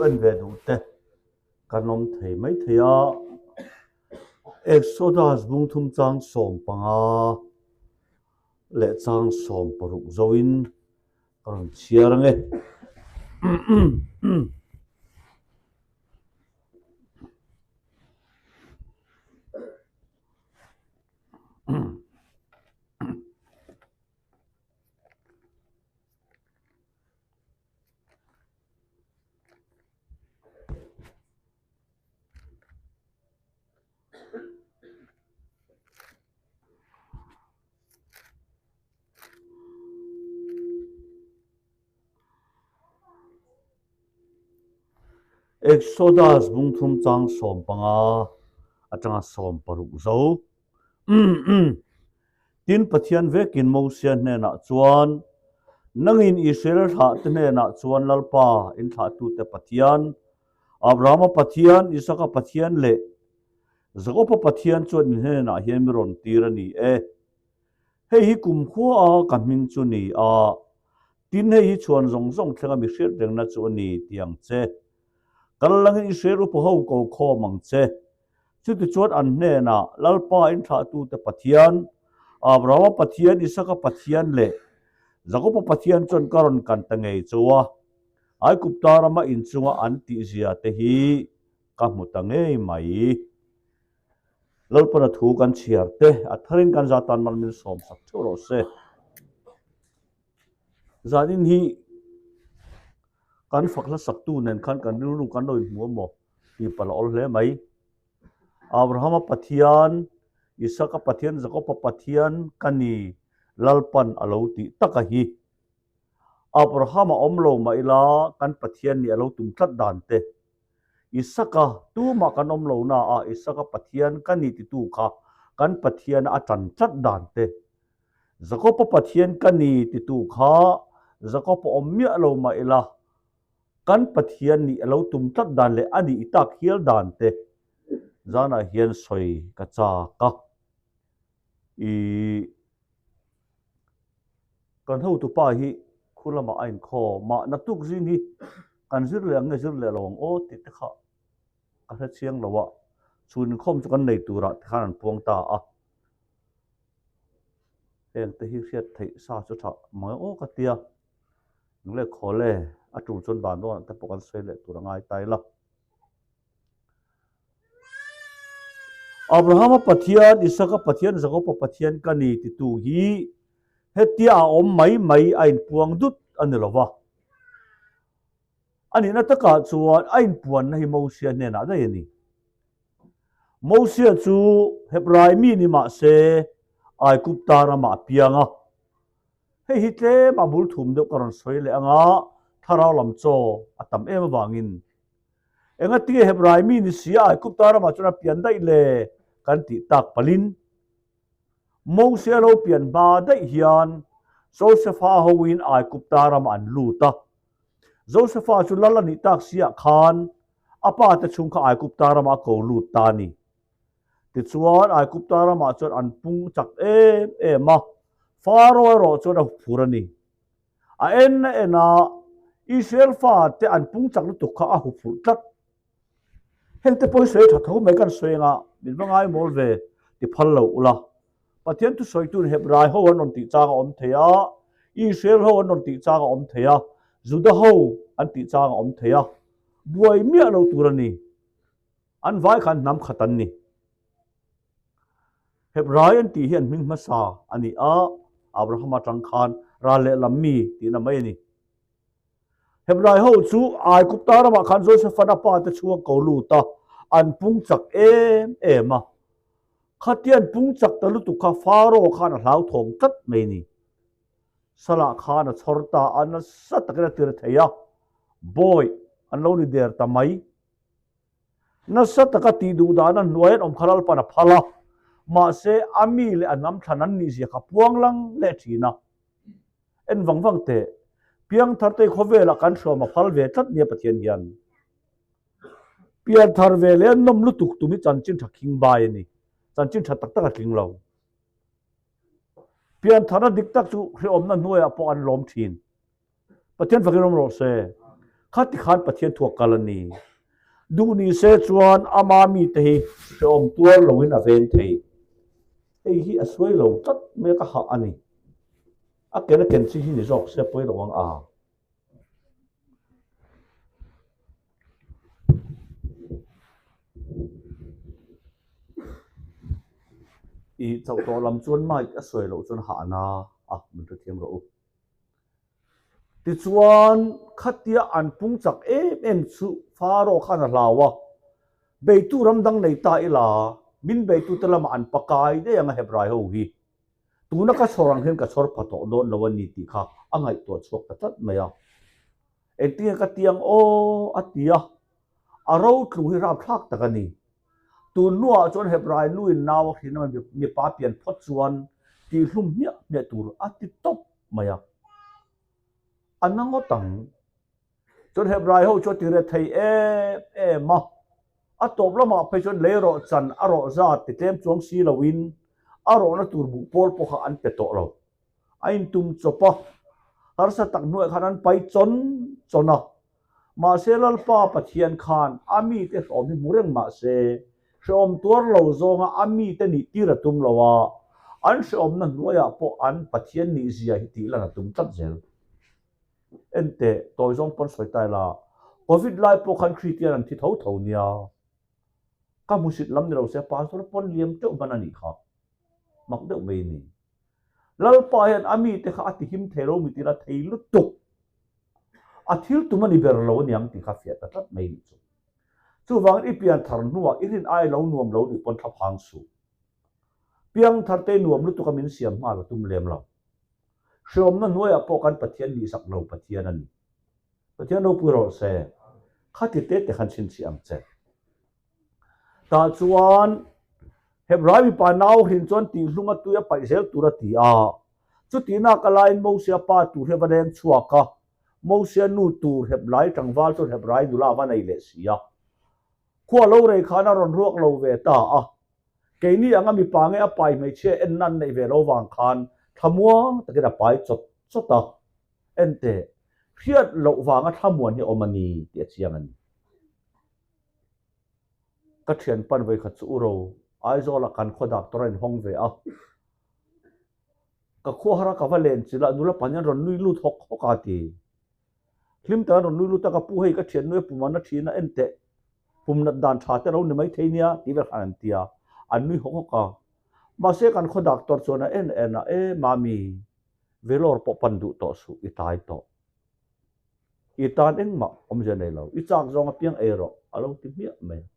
en ve duh te kan awm thei mai thei a. Exodus bungthum chang 15 leh chang 60 zoin ka rawn chhiar ang e. Exodus bungthum chang 15 atanga 60 zo. Tin, Pathian vekin Mosia hnenah chuan, Nangin Israel thlahte hnenah chuan Lalpa, in thlahtute Pathian, Abrahama Pathian, Isaka Pathian leh Jakoba Pathian chuan in hnenah hian mi rawn tir a ni e. Hei hi kumkhua a ka hming chu ni a, tin hei hi chhuan zawng zawng thlenga mi hriat rengna chu a ni ti ang che. Kal langin Israel upa ho ko khawm ang che. Chutichuan an hnenah, Lalpa in thlahtute Pathian, Abrahama Pathian, Isaka Pathian leh Jakoba Pathian chuan ka rawn kan ta ngei cho a, Aigupta rama inchunga an tihzia te hi ka hmu ta ngei mai. Lalpana thu kan chhiar te a tharin kan za tan mal min sawm sak theuh rawh se. Zanin hi kan fak hla saktu nen khan kan rilru kan lo inhmu a maw tih palh a awl hle mai. Abrahama Pathian, Isaka Pathian, Jakoba Pathian ka ni Lalpan a lo tih taka hi. Abraham a awm lo mah ila kan Pathian nih a lo tum tlat dan te. Isaka tumah kan awm lo na a Isaka Pathian ka ni titu kha kan Pathian a tan tlat dan te. Jakob-a Pathian ka ni titu kha Jakob a awm miah lo mah ila kan Pathian nih a lo tum tlat dan leh a nih tak hial dan te zanah hian sawi ka chak a. I. Kan hotupa hi khu lamah a inkhawm a, naktuk zing hi kan zir leh ang nge zir leh lo ang aw tih te kha ka hre chiang lo a, chhun inkhawm chu kan nei turah ti khan an puang ta a, heng te hi hriat theih sa chu tha mai aw ka tia, eng leh khawl e a tul chuan van dawnah te pawh kan sawi leh tur a ngai ta ila. Abrahama Pathian, Isaka Pathian, Jakoba Pathian ka ni titu hi hetia a awm mai mai a inpuang dut a ni lo va. A nihna takah chuan a inpuanna hi Mosia hnenah daih a ni. Mosia chu Hebrai mi ni mah se Aigupta ramah a piang a. Hei hi tlem a bul thum deuh ka rawn sawi leh ang a, thlarau lam chaw a tam em avangin Engatinge Hebrai mi ni si a Aigupta ramah chuan a pian daih le kan tih tak palin Mosia lo pian hma daih hian Josefa hoin Aigupta ramah an lut a. Josefa chu lal a nih tak siah khan a pa te chhung kha Aigupta ramah a ko lut ta a ni. Tichuan Aigupta ramah chuan an pung chak em em a, Faro erawh chuan a phur a ni. A en a en a, Israel fate an pung chak lutuk kha a huphurh tlat. Heng te pawh hi sawi tha tho mai kan sawi anga min va ngai mawl ve ti phal lo ula. Pathian thusawitu Hebrai ho an rawn tih chang a awm thei a, Israel ho an rawn tih chang a awm thei a, Juda ho an tih chang a awm thei a, buai miah lo tur a ni. An vai khan hnam khat an ni. Hebrai an tih hi an hming hmasa a ni a, Abraham atang khan ral lehlam mi tihna mai a ni. Hebrai ho chu Aigupta ramah khan Joseph-an a pa te chhung a ko lut a, an pung chak em em a. Khatia an pung chak ta lutuk kha Pharaoh khan a hlauthawng tlat mai a ni. Salah khan a chhawr ta a, nasa takin a tir thei a, bawi an lo ni der ta mai. Nasa taka tih duh dahna hnuai an awm kha Lalpan a phal a, mahse a mi leh a hnam thlan an nihzia kha puang lang leh thin a. En vang vang teh, Piangthar te khawvelah kan hruam a phal ve tlat nia Pathian hian. Pianthar ve leh a nawm lutuk tum hi chanchin tha khing bai a ni, chanchin tha tak tak a tling lo. Piantharna dik tak chu hrehawmna hnuaiah pawh an lawm thin. Pathian fakin awm rawh se. Khati khan Pathian thu a kal a ni. Duh ni se chuan ama mite hi hrehawm tuar loin a veng thei. Hei hi a suai lo tlat mai a ka hah a ni. A ken a ken chi hi ni zawk se pawi lo ang a. I chauh tawh lam chuan mic a sawi loh chuan hahna a min hrethiam rawh u. Tichuan khatia an pung chak em em chu Pharaoh khan a hlau a, beitu ram dang nei ta ila min beitute lamah an pakai daih ang a Hebrai ho hi. Tuna ka chhawr ang hian ka chhawr pha tawh dawn lo a ni tih kha a ngaihtuah chhuak ta tlat mai a. Engtinge ka ti ang aw? a ti a. A ro tlu hi rapthlak tak a ni. Tun hnuah chuan Hebrai nuin nau a hrin a, mipa pian phawt chuan tihhlum hmiah hmiah tur a ti tawp mai a. A na ngawt ang. Chuan Hebrai ho chu a ti re thei em em a. A tawp lamah phei chuan lei rawh chan a rawh zat ti tlem chuang si loin a rawhna tur buh pawl pawh kha an pe tawh lo. A intum chawp a, harsa tak hnuaiah khan an pai chawn chawn a. Mahse Lalpa Pathian khan a mite hrehawm hi hmu reng mahse hrehawm tuar lo zawnga a mite nih tir a tum lo a, an hrehawmna hnuaiah pawh an Pathian nih zia hi tih lan a tum tlat zel. Enteh, tawi zawng pawn sawi ta ila, Covid lai pawh khan Kristian an thi tho tho nia. Ka hmusit lam ni lo se pastor pawn liam teuh hman a nih kha. Mak deuh mai a ni. Lalpa hian a mite kha a tihim thei lo mi tila thei lutuk. A thil tum a ni ber lo aniang tih kha fiah ta tlat mai nih chu. Chuvangin i pian thar hnuah i rin ai lo nuam lo nih pawn thlaphang suh. Piangthar te nuam lutuk a min siam nghal a tum lem lo. Hreawmna hnuaiah pawh kan Pathian nihsak lo Pathian a ni. Pathian ropui rawh se. Khati te te khan chhinchhiah ang che. Tah chuan Hebrai mipa nau hrin chuan tihhlunga tui a paih zel tur a ti a. Chutihnak a laiin Mosia pa tur hi a va leng chhuak a. Mosia nu tur Heblai tlangval chuan Hebrai nula a va nei leh si a. Khua lo rei khan a rawn ruak lo ve ta a. Keini anga mipa nge a pai hmeichhia en nan neih ve lo vang khan thlamuang takin a pai chawt chawt a, enteh, hriat loh vanga thlamuan hi a awm a ni tih a chiang a ni. Ka thian pan vawikhat chu Uro, Aizawlah kan khaw doctor a inhawng ve a, ka khuahar a ka va len chilh a, nula pan hian rawn nui lut hawk hawk a ti. Hlim taka rawn nui lut a, ka pu hei ka thian nui a pum an a thin a, enteh, Pum nat dan tha te lo ni mai thei nia tih vel khan an ti a, an nui hawk hawk a. Mahse kan khaw doctor chuan a en en a, E mami, Vellore pawh pan duh tawh suh, i tai tawh. I tan engmah awmzia nei lo, i chak zawng apiang ei rawh a lo ti hmiah mai a.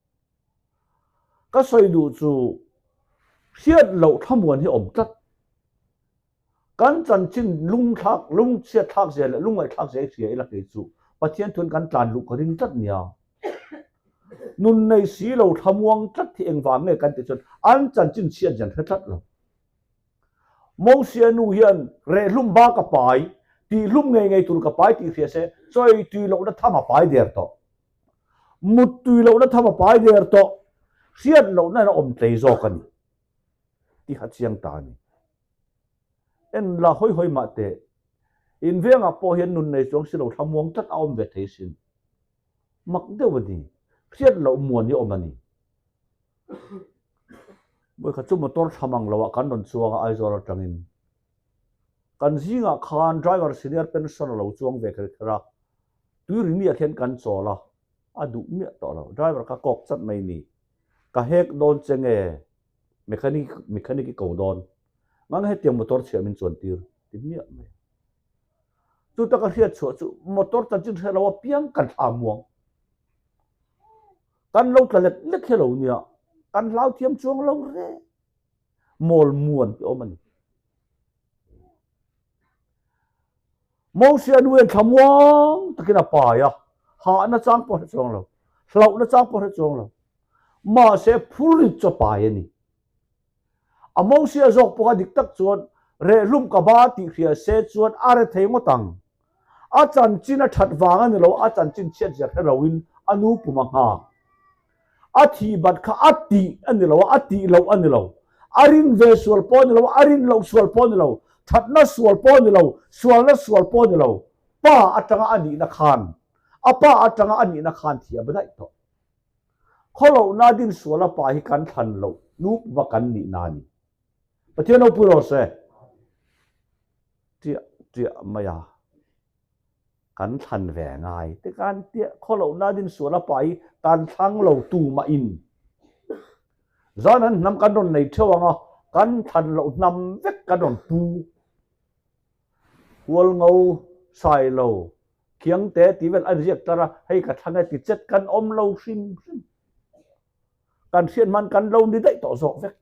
Ka sawi duh chu hriat loh thlamuan hi awm tlat. Kan chanchin lungthlak, lungchhiat thlak zia leh lungngaihthlak zia i hria ila kei chu Pathian thuin kan tlan luh ka ring tlat nia. Nun nei si lo thlamuang tlat hi engvang nge kan tih chuan an chanchin chhiat zia an hre tlat lo. Mosia nu hian rehlum ba ka pai, tihhlum ngei ngei tur ka pai tih hria se chawi tui lohna tham a pai der tawh. Mut tui lohna tham a pai der tawh. Hriat lohna in a awm tlei zawk a ni. Tiha chiang ta a ni. En la hawi hawi mah teh. In vengah pawh hian nun nei chuang si lo thlamuang tlat a awm ve thei sin. Mak deuh a ni. Hriat loh muan hi a awm a ni. Vawikhat chu motor tha mang loah kan rawn chuang a Aizawl atangin. Kan zingah khan driver senior pension a lo chuang ve kher kher a. Tuiriniah khian kan chawl a, a duh miah tawh lo. Driver kha kawk chat mai ni. Ka hek dawn che nge? Mechanic mechanic i ko dawn. Ngang hetiang motor chhiah min chuan tir ti hmiah mai. Chu taka hriat chhuah chu motor chanchin hre lo apiang kan thla muang. Kan lo tla lek lek hi lo nia. Kan hlau thiam chuang lo re. Mawl muan ti awm a ni. Mosia nu hian thlamuang takin a pai a, hahna chang pawh hre chuang lo, hlauhna chang pawh hre chuang lo. Mahse phurrit chu a pai a ni. A Mosia zawk pawh kha dik tak chuan rehlum ka ba tih hria se chuan a re thei ngawt ang. A chanchin a that vang a ni lo, a chanchin chhiat zia hre loin a nu pum a nghak. A thih bat kha a tih a ni lo a, a tih loh a ni lo. A rin ve sual pawh a ni lo, a rin loh sual pawh a ni lo, thatna sual pawh a ni lo, sualna sual pawh a ni lo. Pa atanga a nihna khan. A pa atanga a nihna khan thiam daih tawh. Khawlohna din sual a pa hi kan thlan loh nup va kan nihna a ni. Pathian ropui rawh se. Tiah tiah mai a. Kan thlan ve ngai te khan tiah khawlohna din sual a pa hi kan thlang lo tu mah in. Zan an hnam kan rawn nei theuh ang a, kan thlan loh hnam vek kan rawn pu. Hualngo, Sailo, Khiangte tih vel an ziak tlar a, hei ka thlang e ti chet kan awm lo hrim hrim. Kan hriat hman kan lo ni daih tawh zawk vek.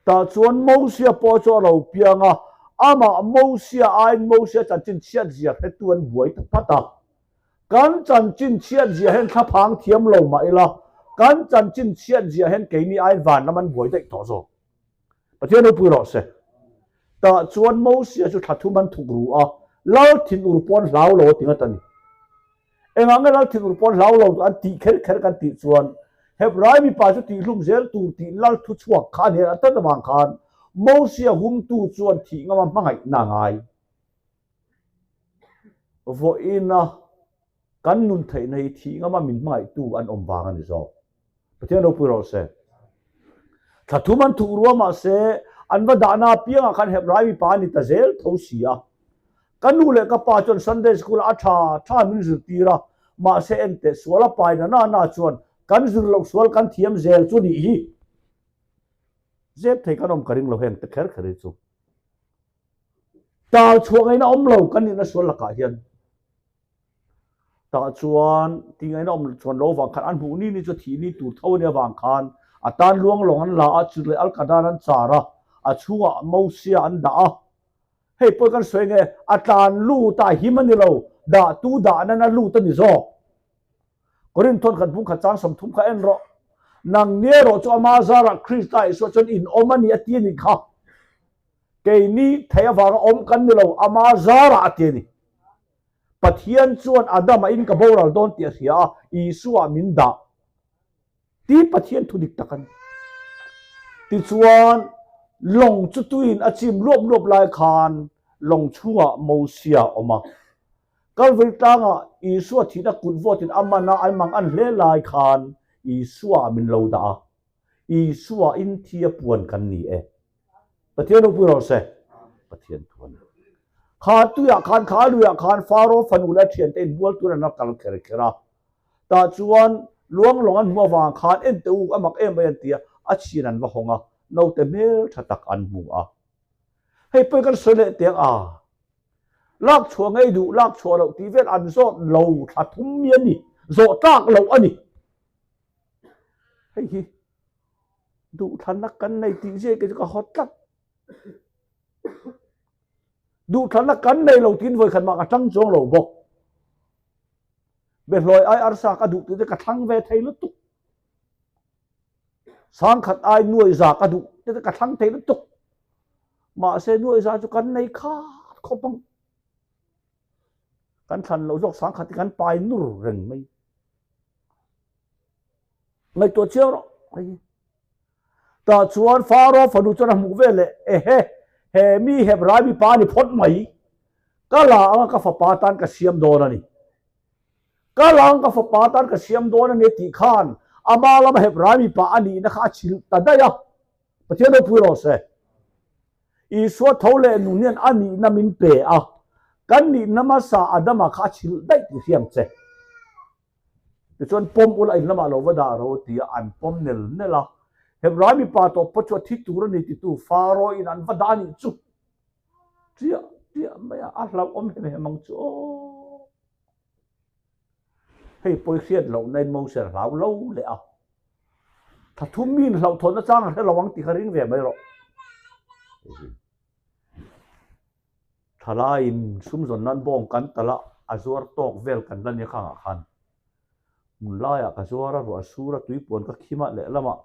Tah chuan Mosia pawh chu a lo piang a, amah Mosia aiin Mosia chanchin chhiat zia hretu an buai ta phat a. Kan chanchin chhiat zia hian thlaphang thiam lo mah ila, kan chanchin chhiat zia hian keini aiin van lam an buai daih tawh zawk. Pathian ropui rawh se. Tah chuan Mosia chu thla thum an thuk ru a, Lal thinur pawh an hlau lo a ti ngat a ni. Engah nge Lal thinur pawh an hlau lo an tih kher kher kan tih chuan Hebrai mipa chu tihhlum zel tur tih Lal thu chhuak kha a ni a tan avang khan Mosia humtu chuan thih ngama hmangaihna a ngai. Vawiina kan nun theihna hi thih ngama min hmangaihtu an awm vang a ni zawk. Pathian ropui rawh se. Thla thum an thuh rua mahse an va dahna apiangah khan Hebrai mipa a ni ta zel tho si a. Ka nu leh ka pa chuan Sunday school ah a tha tha min zirtir a, mahse enteh sual a pai na na na chuan kan zir loh sual kan thiam zel chu nih hi. Zep thei kan awm ka ring lo heng te kher kher hi chu. Tal chhuah ngaihna awm lo kan nihna sual lakah hian. Tah chuan ti ngaihna awm chuan lo vang khan an hmuh ni ni chu thih ni tur tho a nih avang khan a tan luang lawng an la a, chirh leh alkadan an char a, a chhungah Mosia an dah a. Hei pawh kan sawi nge a tlan lut a him a ni lo, dah tu dah nan a lut a ni zawk. Korinthon khat bung khat chang 30 kha en rawh. Nang ni erawh chu ama zarah Krista Isua chuan in awm a ni a ti a nih kha. Keini thei avanga awm kan ni lo, ama zarah a ti a ni. Pathian chuan Adama in ka boral dawn tih a hria a, Isua min dah ti Pathian thu dik tak a ni. Tichuan, lawng chu tuiin a chim luap luap lai khan lawng chhungah Mosia a awm a. Kalvari tlangah Isua thihna kut vawtin a man a, an mang an hle lai khan Isua min lo dah a. Isua in thi a puan kan ni e. Pathian ropui rawh se. Pathian thu a ni. Kha tuiah khan, kha luiah khan Faro fanu leh a thiante inbual tur an la kal kher kher a. Tah chuan luang lawng an hmuh avang khan en teh u, a mak em mai an ti a, a chhin an va hawng a, naute hmel tha tak an hmu a. Hei pawi kan sawi leh teh ang a, lak chhuah ngei duh, lak chhuah loh tih vel an zawt lo thla thum mi a ni, zawh tlak loh a ni. Hei hi duhthlanna kan nei tih zia kei chu ka hawt tlat. Duhthlanna kan nei lo tiin vawikhat mah ka tang chuang lo bawk. Behlawi ai arsa ka duh tih te ka thlang ve thei lutuk. Sangkhat ai nuai za ka duh te ka thlang thei lutuk. Mahse nuai za chu kan nei khat khawp ang. Kan thlan loh zawk sangkhat hi kan pai nur reng mai. Ngaihtuah chiang rawh. Hei. Tah chuan Faro fanu chuan a hmuh ve leh, Ehe, he mi Hebrai mipa a ni phawt mai. Ka la anga ka fapa tan ka siam dawn a ni. Ka la anga ka fapa tan ka siam dawn a ni tih khan ama lama Hebrai mipa a nihna kha a chhilh ta daih a. Pathian ropui rawh se. Isua tho leh nun hian a nihna min pe a, kan nihna hmasa Adama kha a chhilh daih tih hriam che. Tichuan pawm ula in lamah lo va dah ro ti a, an pawm nel nel a. Hebrai mipa tawp pawh chu a thi tur a ni titu Faro in an va dah a nih chu. Ṭiah ṭiah mai a, a hlauhawm hem hem ang chu aw. Hei pawi hriat loh na in Moses a hlau lo leh a. Thla thum mi in hlauhthawnna chang a hre lo ang tih kha ring ve mai rawh. Thalaiin sum zawn nan bawng kan talh a, a zuar tawk vel kan la nia khangah khan. Hmun laiah ka zuar a, ruah sur a, tuipuan ka khim a, lehlamah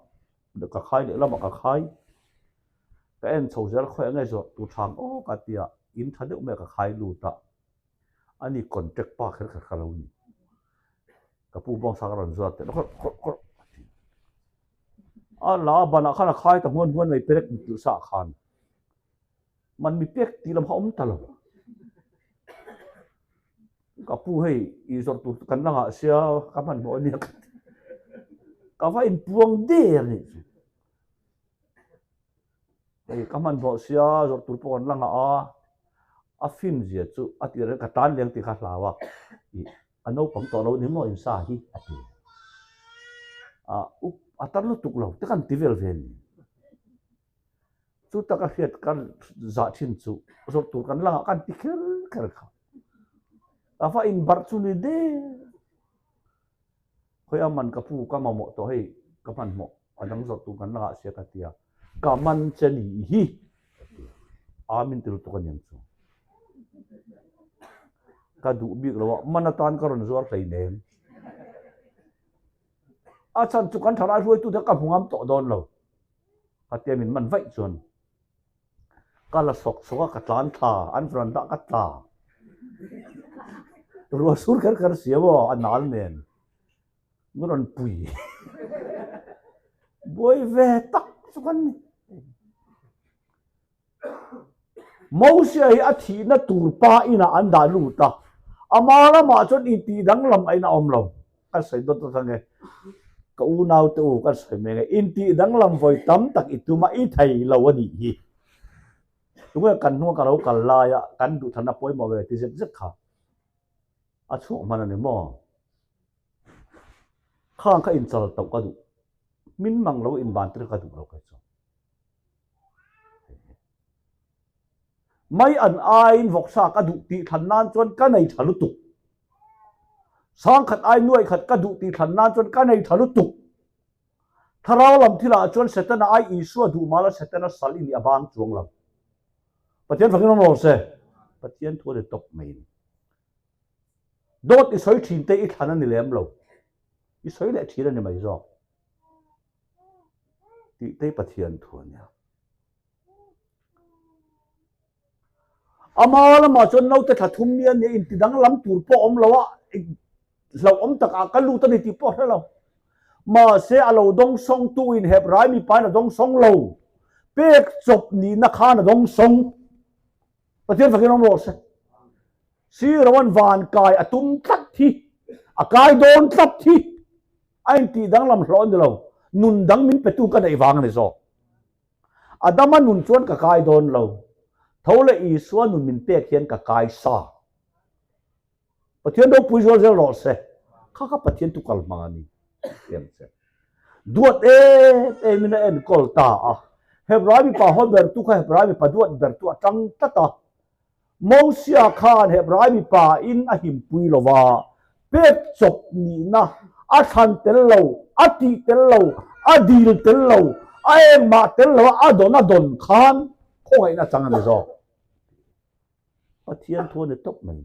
ka khai lehlamah ka khai. Ka en chho zel khawi enge zawrh tur thang aw ka ti a, in tha deuh mai a ka khai lut a. Ani contract pa kher kher kha lo ni. Ka pu bawng sa ka rawn zuar teh khawrh khawrh khawrh a ti. A la banah khan a khai ta hmuan hmuan mai perek mit luh sa ah khan. Man mi pek tih lam kha awm ta lo. Ka pu hei i zawrh tur chu kan la ngah sia ka hmanhmawh a nia ka ti. Ka va inpuang der anih chu. Hei ka hmanhmawh sia zawrh tur pawh kan la ngah a, a fin zia chu a tir ka tan leng tih kha hlau a, ih a naupang tawh lo ni maw insa hi a ti. A up a tar lutuk lo te kan ti vel ve ni. Chu taka hriat kan zah thin chu zawrh tur kan la ngah kan ti kher kher kha. Ka va inbarh chu ni der. Khawi a man ka pu ka mamawh tawh hei ka hmanhmawh a dang zawrh tur kan la ngah sia ka ti a, ka man che ni hi ka ti a, a min ti lutuk a niang chu. Ka duh bik lo a, man atan ka rawn zuar hleinem. A chhan chu kan thalai hruaitute ka hmu ngam tawh dawn lo. Khatia min man vaih chuan ka la sawk sawk a, ka tlan thla, an veranda ka tla. Ruah sur kher kher si aw, a nal nen. Min rawn pui. Buai ve tak chu kan ni. Mosia hi a thihna tur pa inah an dah lut a, ama lamah chuan intih danglam a in a awm lo. Kan sawi dawt dawt ang e, ka unau te u kan sawi mai ang e, intih danglam vawi tam tak i tum a, i thei lo a nih hi. Tunge kan hnunga ka lo kal laia kan duhthlanna pawimawh ve ti zet zet kha a chhuak hman a ni maw? Khang kha inchal tauh ka duh, min mang lo inban tir ka duh lo kei chu. Mai an aiin vawksa ka duh tih thlan nan chuan ka nei tha lutuk. Sangkhat ai nuaih khat ka duh tih thlan nan chuan ka nei tha lutuk. Thlarau lam thilah chuan Setana ai Isua duh mala Setana sal i nih a bang chuang lo. Pathian fakin awm rawh se. Pathian thu a ni tawp mai ni. Dawt i sawi thin te i thlan a ni lem lo. I sawi leh thin a ni mai zawk. Tih te Pathian thu a nia. Ama lamah chuan naute thla thum mi a nia inti danglam tur pawh awm lo a, hlauhawm takah ka lut a ni tih pawh a hre lo. Mahse a lo dawngsawng tu in Hebrai mipain a dawngsawng lo, pek chawp nihna khan a dawngsawng. Pathian fakin awm rawh se. Sirawan van kai a tum tlat hi, a kai dawn tlat hi. A intih danglam hlawh a ni lo, nun dang min petu ka neih vang a ni zawk. Adama nun chuan ka kai dawn lo, tho leh Isua nun min pek hian ka kai sa. Pathian ropui zual zel rawh se, kha kha Pathian tu kal hmang a ni tih ang che. Duat em em in a enkawl ta a, Hebrai mipa haw bertu kha Hebrai mipa duat bertu a tang tlat a, Mosia khan Hebrai mipa in a himpui lo va, pek chawp nihna a thlan tel lo, a tih tel lo, a dil tel lo, a engmah tel lo a, a dawn a dawn khan khawngaihna chang a ni zawk. Pathian thu a ni tawp mai.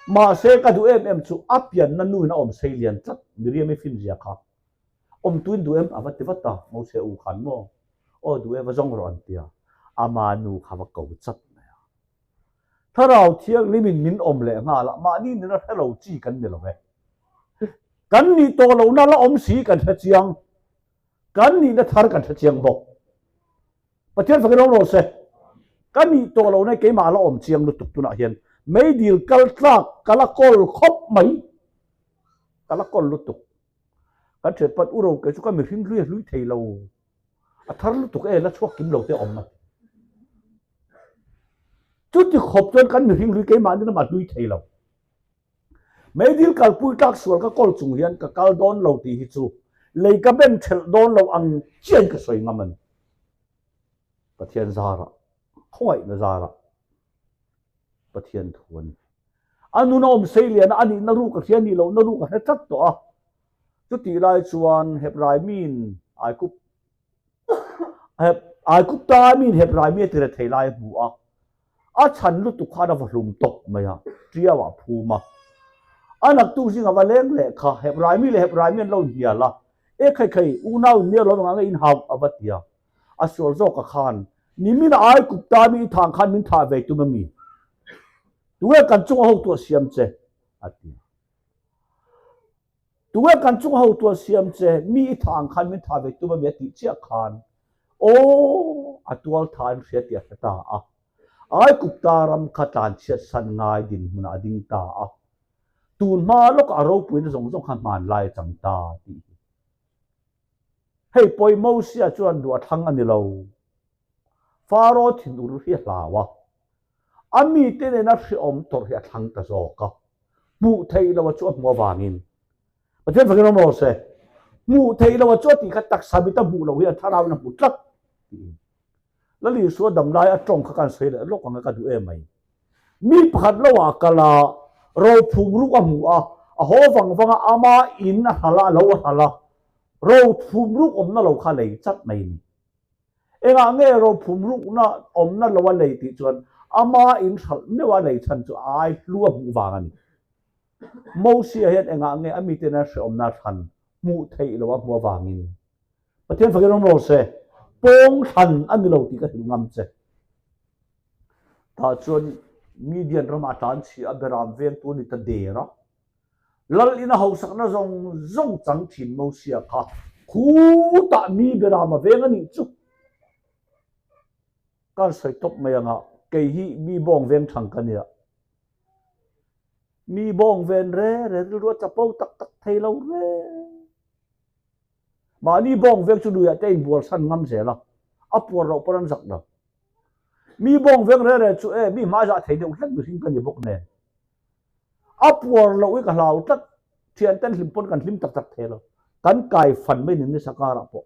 Mahse ka duh em em chu a pianna nu in a awm sei lian tlat, Miriam i finzia kha. Awmtuin duh em? A va ti vat a, Mose u khan maw? Aw duh e, va zawng rawh an ti a, ama nu kha va ko chat mai a. Thlarau Thianghlimin min awm leh nghal a, mahni nuna hre lo chi kan ni lo e. Kan nih tawh lohna la awm si kan hre chiang, kan nihna thar kan hre chiang bawk. Pathian fakin awm rawh se, ka nih tawh lohna keimah la awm chiang lutuk tunah hian meidil kal tlak ka la kawl khawp mai, ka la kawl lutuk. Kan thian pat u ro kei chu ka mihring hlui a hlui thei lo. A thar lutuk e la chhuak kim lo te awm a. Chuti khawp chuan kan mihring hlui keimahni lamah hlui thei lo. Meidil kalpui tlak sual ka kawl chung hian ka kal dawn lo tih hi chu lei ka ben thelh dawn lo ang chiain ka sawi ngam a ni. Pathian zarah, khawngaihna zarah Pathian thu a ni. A nun a awm sei lian a, a nihna ruk a hria, nih lohna ruk a hre tlat tawh a. Chutih lai chuan Hebrai miin Aikup Aikupta miin Hebrai mi a ti rethei lai a hmu a, a chhan lutuk khan a va hlum tawp mai a, ṭiau ah a phum a. A naktuk zing a va leng leh kha, Hebrai mi leh Hebrai mi an lo inhnial a, E khai khai, unau in nia lo engah nge in hau a va ti a. A sual zawk a khan, Nimin a Aikupta mi i thang khan min thah ve tum a mi? Tunge kan chunga hotu a siam che? a ti a. Tunge kan chunga hotu a siam che? Mi i thah ang khan min thah ve tum a mi? a tih chiah khan, Aw, a tual tha an hria tih a hre ta a. Aigupta ram kha tlanchhiat san ngai dinhmunah a ding ta a, tun hma lawkah a ropuina zawng zawng kha hmanlai a chang ta tih hi. Hei pawi Mosia chuan duh a thlang a ni lo. Faro thinur hi a hlau a, a mite nena hrehawm tawrh hi a thlang ta zawk a, hmuh theih loh a chu a hmuh avangin. Pathian fakin awm rawh se. Hmuh theih loh a chu a tih kha taksa mit a hmuh loh hi a thlarauin a hmu tlat tiin. Lal Isua damlai a tawng kha kan sawi leh lawk ang e ka duh em mai. Mi pakhat lo ah kal a, rophum ruk a hmu a, a haw vang vang a, ama in a hral a, a lo a hral a, rophum ruk awmna lo kha lei chat mai a ni. Engah nge rophum rukna awmna lo a lei tih chuan ama in hralh meuh a lei chhan chu a ai hlu a hmuh vang a ni. Mosia hian engah nge a miten a hrehawmna thlan hmuh theih lo a hmuh avangin Pathian fakin awm rawh se, pawng thlan a ni lo tih ka hrilh ngam che. Tah chuan Midian ramah a tlan chhia a, Beram vengtu a ni ta der a. Lal ina hausakna zawng zawng chang thin Mosia kha khutah mi Beram a veng a nih chu. Ka han sawi tawp mai anga, kei hi mi bawng veng thang ka nia. Mi bawng ven re re rilru a chapo tak tak thei lo re. Mahni bawng veng chu luiah te a inbual san ngam zel a, a puar loh pawn an zak lo. Mi bawng veng re re chu e, mi hmai zah thei deuh hlek mihring ka ni bawk nen. A puar loh hi ka hlau tlat, thianten hlim pawn kan hlim tak tak thei lo, kan kai fan mai ni nisa karah pawh.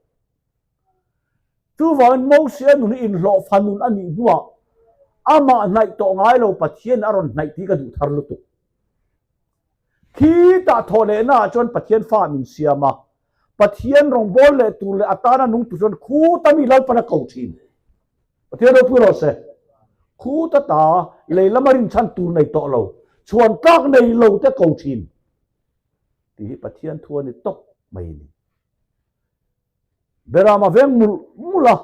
Chuvangin Mosia nun hi inhlawh fa nun a nih hnuah amah hnaih tawh ngai lo Pathian a rawn hnaih tih ka duh thar lutuk. Khitah thawh lehna ah chuan Pathian fa min siam a, Pathian rawngbâwl leh tur leh a tana nung tur chuan khuta mi Lalpan a ko thin. Pathian ropui rawh se. Khuta ta lei lama rinchhan tur nei tawh lo, chhuan tlak nei lo te ko thin. Tih hi Pathian thu a ni tawp mai a ni. Beram a veng mulh mulh a,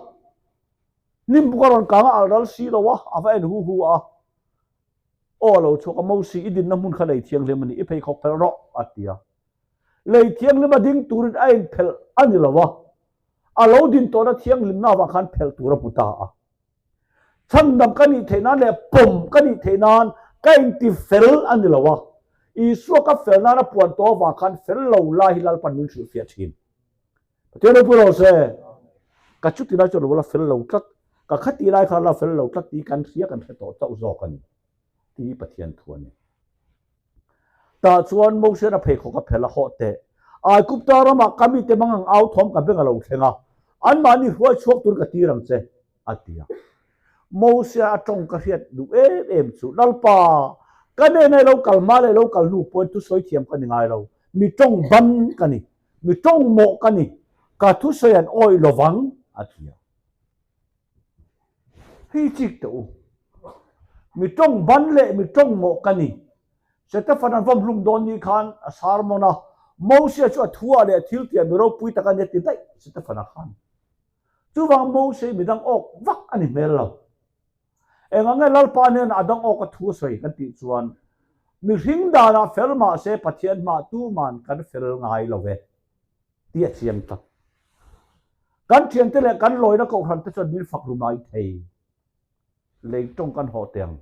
hnim buk a rawn kang a alh ral si lo a, a va en hu hu a. Aw a lo chhuak a, Mosi, i dinna hmun kha lei thianghlim a ni, i pheikhawk phelh rawh, a ti a. Lei thianghlim a ding turin a inphelh a ni lo a, a lo din tawhna thianghlimna avang khan phelh tur a hmu ta a. Chhandam ka nih theih nan leh pawm ka nih theih nan ka inti fel a ni lo a, Isua ka fel nan a puan tawh avang khan fel lo lai hi Lalpan min hrilhfiah thin. Pathian ropui rawh se. Ka chuti lai chuan lo la fel lo tlat, ka khati lai kha la fel lo tlat tih kan hria kan hre tawh chauh zawk a ni tih hi Pathian thu a ni. Tah chuan Mosian a pheikhawk a phelh a, Hawh teh, Aigupta ramah ka mite mang ang au thawm ka beng a lo thleng a, anmahni hruai chhuak tur ka tir ang che, a ti a. Mosia a tawng ka hriat duh em em chu, Lalpa, ka nena i lo kal hma leh i lo kal hnu pawhin thusawi thiam ka ni ngai lo, mi tawng ban ka ni. Mi tawng mawh ka ni, ka thusawi an awih lo vang, a ti a. Hei chik teh u, mi tawng ban leh mi tawng mawh ka ni. Setefan an vawmhlum dawn ni khan a sermon a, Mosia chu a thuah leh a thiltih mi ropui tak a ni a ti daih Setefana khan. Chuvang Mosia hi midang awk vak a ni hmel lo. Eng ange Lalpa hnenah a dang awk a thu a sawi kan tih chuan mihring danah fel mahse Pathian hmah tuman kan fel ngai lo ve tih a chiang tlat. Kan thiante leh kan lawina kohhran te chuan min fak ru mai thei. Lei tawng kan haw teh ang.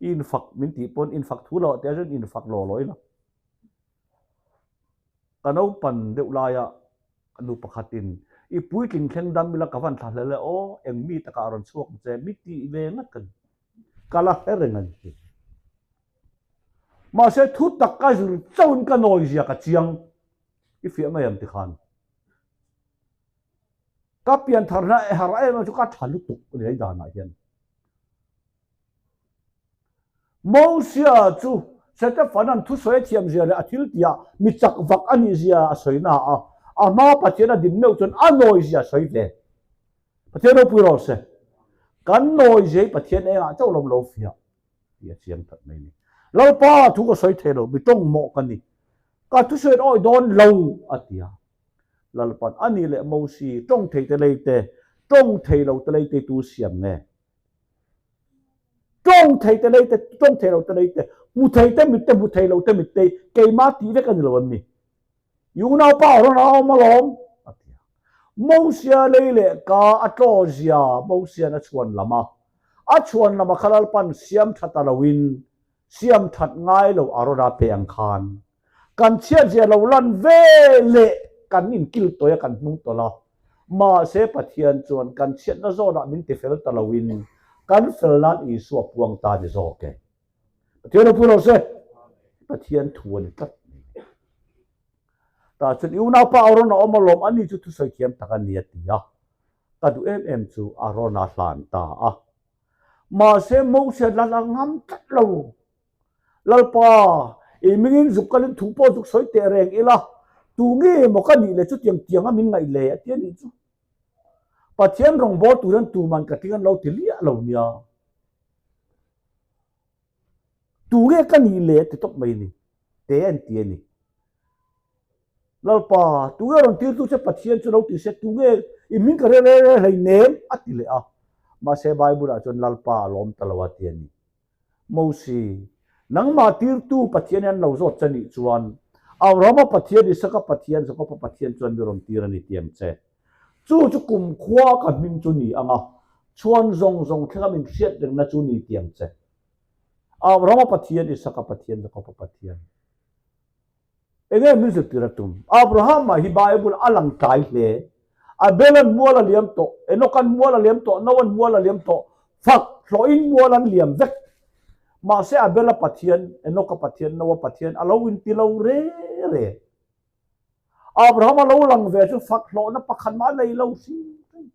I infak min tih pawn infak thu lo teh chuan infak law law ila. Ka naupan deuh laia ka nu pakhatin i puitling thleng dam ila ka van thla hle le aw, eng mi takah a rawn chhuak ang che, mi tih ve ngat ka ni. Ka la hre reng a ni hi. Mahse thu tak ka zir chauhin ka nawi zia ka chiang i fiah mai ang tikhan. Ka piantharna e har em em chu ka tha lutuk a ni hei danah hian. Mosia chu Setefana'n thusawi a thiam zia leh a thil tihah mi chak vak a nih zia a sawi na a, a hmaa Pathian a din meuh chuan a nawi zia a sawi ve. Pathian ropui rawh se. Kan nawi zia hi Pathian engah chauh lawm lo fiah tih a chiang that mai a ni. Lalpa thu ka sawi thei lo, mi tawng mawh ka ni. Ka thusawi an awih dawn lo a ti a. Lalpa'n a nih leh Mosi, tawng thei te lei te, tawng thei lo te lei te tu siam nge? Tawng thei te lei te, tawng thei lo te lei te, hmu thei te mit te, hmu thei lo te mit te, keimah tih vek a ni lo em ni? I unaupa a rawn awm alawm, a ti a. Mosia lei leh ka a tlaw zia Mosia'n a chhuan lam a. A chhuan lama kha Lalpan siam tha ta loin siam that ngai lo Arona pe ang khan kan chhiatzia lo lan ve leh kan inkil tawih a kan hnung tawlh a. Mahse Pathian chuan kan chhiatna zawnah min ti fel ta loin kan fel nan Isua puang ta ni zawk e. Pathian ropui lo se, Pathian thu a ni tlat mai. Tah chuan i unaupa Arona awm alawm ani chu thusawi thiam tak a ni a ti a. Ka duh em em chu Arona hlan ta a. Mahse Moses lal a ngam tlat lo. Lalpa, i mingin zuk kalin thu pawh zuk sawi teh reng ila, tu nge maw ka nih le chutiang tiang a min ngaih le a ti a nih chu. Pathian rawngbâwl tur hian tuman ka tling an lo ti liah lo nia. Tu nge ka nih le ti tawp mai a ni. Te an ti a ni. Lalpa, tu nge rawn tirtu che Pathian chu lo ti se, tu nge i hming ka rel rel rel hleinem a ti leh a. Mahse Bible-ah chuan Lalpa a lawm ta lo a ti a ni. Mosi, nangmah tirtu Pathian hi an lo zawt che nih chuan, Abrahama Pathian, Isaka Pathian, Jakoba Pathian chuan mi rawn tir a ni tiang che. Chu chu kumkhua ka hming chu ni ang a, chhuan zawng zawng thlenga min hriat rengna chu ni tiang che. Abrahama Pathian, Isaka Pathian, Jakoba Pathian. Enge min zirtir a tum? Abrahama hi Bible a lang tlai hle. Abel-a'n mual a liam tawh, Enoch-a'n mual a liam tawh, Noah-a'n mual a liam tawh, fak hlawhin mual an liam vek. Mahse Abel-a Pathian, Enoch-a Pathian, Noah Pathian a lo inti lo re re. Abrahama lo lang ve chu fak hlawhna pakhat mah a nei lo hrim hrim.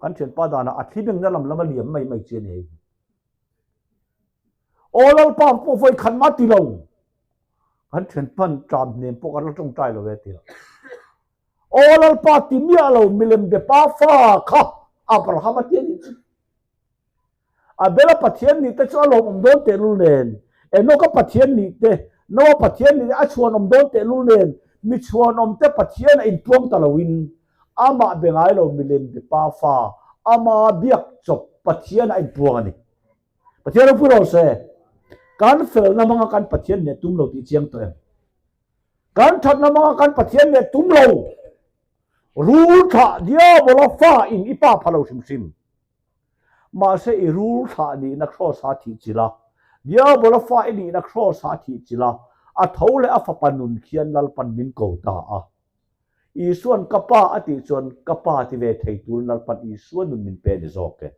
Kan thianpa danah a thli bengna lam lam a liam mai mai chi a ni hei hi. Aw Lalpa pawh vawi khat mah ti lo. Kan thian hman tlam hnem pawh kan la tawngtai lo e tia. Aw Lalpa ti miah lo milem be pa fa kha Abraham a ti a nih chu. Abela Pathian nih te chu a lawmawm dawn tehlul nen, Enoka Pathian nih te, Noa Pathian nih te a chhuanawm dawn tehlul nen, mi chhuanawm te Pathian a intuang ta loin Amah be ngai lo milem be pa fa, ama biak chawp Pathian a inpuang a ni. Pathian ropui rawh se, kan felna hmanga kan Pathian leh tum lo tih chiang tawh em? Kan thatna hmanga kan Pathian leh tum lo, rul thlah diabola fa in i pa pha lo hrim hrim. Mahse i rul thlah nihna kraws a thih chilh a, diabola fa i nihna kraws a thih chilh a, a tho leh a fapa nun khian Lalpan min ko ta a. Isua'n ka Pa a tih chuan ka Pa ti ve thei turin Lalpan Isua nun min pe a ni zawk e.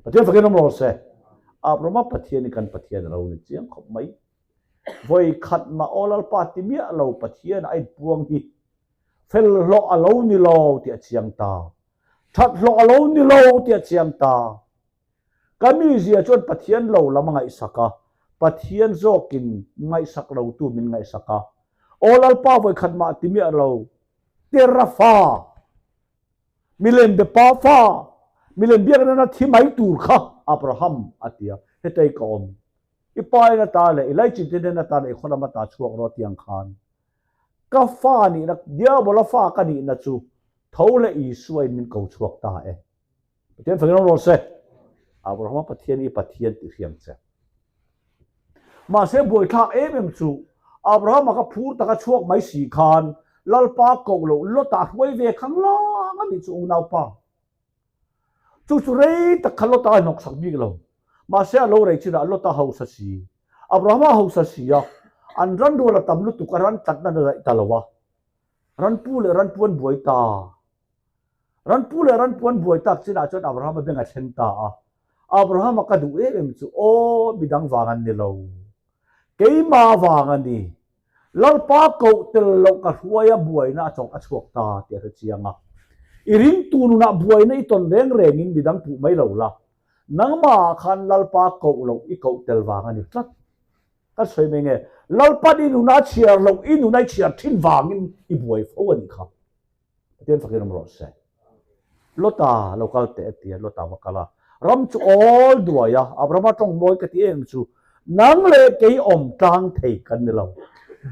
Pathian fakin awm rawh se. Abrahama Pathian hi kan Pathian a lo ni chiang khawp mai. Vawi khat mah aw Lalpa ti miah lo Pathian a inpuang hi fel hlawh a lo ni lo tih a chiang ta. That hlawh a lo ni lo tih a chiang ta. Ka mizia chuan Pathian lo lam a ngaihsak a, Pathian zawkin ngaihsak lotu min ngaihsak a. Aw Lalpa vawikhat mah ti miah lo, Tera fa, milem be pa fa, milem biak nana thi mai tur kha Abraham a ti a, hetei ka awm. I pa in ata leh i laichin te hnen ata leh i khaw lam ata chhuak rawh tiang khan ka fa nihna, Diabola fa ka nihna chu tho leh Isua in min ko chhuak ta e. Pathian fakin awm rawh se. Abrahama Pathian i Pathian tih hriam che. Mahse buaithlak em em chu Abrahama kha phur taka chhuak mai si khan Lalpa koh loh Lota hruai ve khang lang a nih chu unaupa. Chu chu rei tak kha Lota a hnawksak bik lo. Mahse a lo rei chinah Lota hausa si, Abrahama hausa si a, an ran rual a tam lutuk a ran tlatna na daih ta lo a. Ranpu leh ranpu an buai ta. Ranpu leh ranpu an buai tak chinah chuan Abrahama beng a thleng ta a. Abrahama ka duh em em chu, Aw, midang vang an ni lo. Keimah vang a ni. Lalpa koh tel loh ka hruai a buaina a chawk a chhuak ta tih a hre chiang a. I ringtu nunah buaina i tawn reng rengin midang puh mai lo la. Nangmahah khan Lalpa koh loh i koh tel vang a ni tlat. Ka sawi mai nge, Lalpan i nuna chhiar loh i nuna i chhiar thin vangin i buai fo a nih kha. Pathian fakin awm rawh se. Lota lo kal teh a ti a, Lota va kal a. Ram chu awl duai a, Abrahama tawng mawi ka ti em chu, nang leh kei awm tlang thei kan ni lo.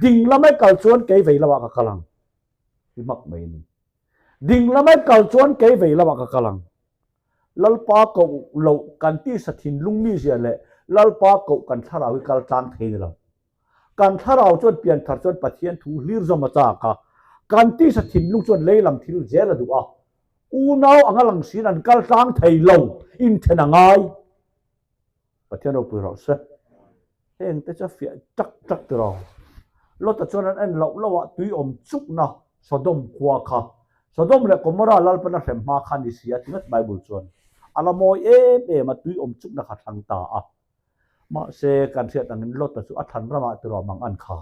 Ding lamai kal chuan kei vei lamah ka kal ang. Hi hmak mai a ni. Ding lamai kal chuan kei vei lamah ka kal ang. Lalpa koh loh kan tisa thinlung mizia leh Lalpa koh kan thlarau hi kal tlang thei ni lo. Kan thlarau chuan pianthar chuan Pathian thu hlir zawm a chak a, kan tisa thinlung chuan lei lam thil zel a duh a. Unau anga lang siin an kal tlang thei lo, inthen a ngai. Pathian ropui rawh se. Heng te chu a fiah tak tak tiraw. Lota chuan an en loh loh ah tui awm chukna Sodom khua kha. Sodom leh Gomorrah Lalpana hrem hma kha ni si a ti ngat Bible chuan. A la mawi em em a tui awm chukna kha thlang ta a. Mahse kan hriat angin Lota chu a thlan ramah tiraw mang an kha.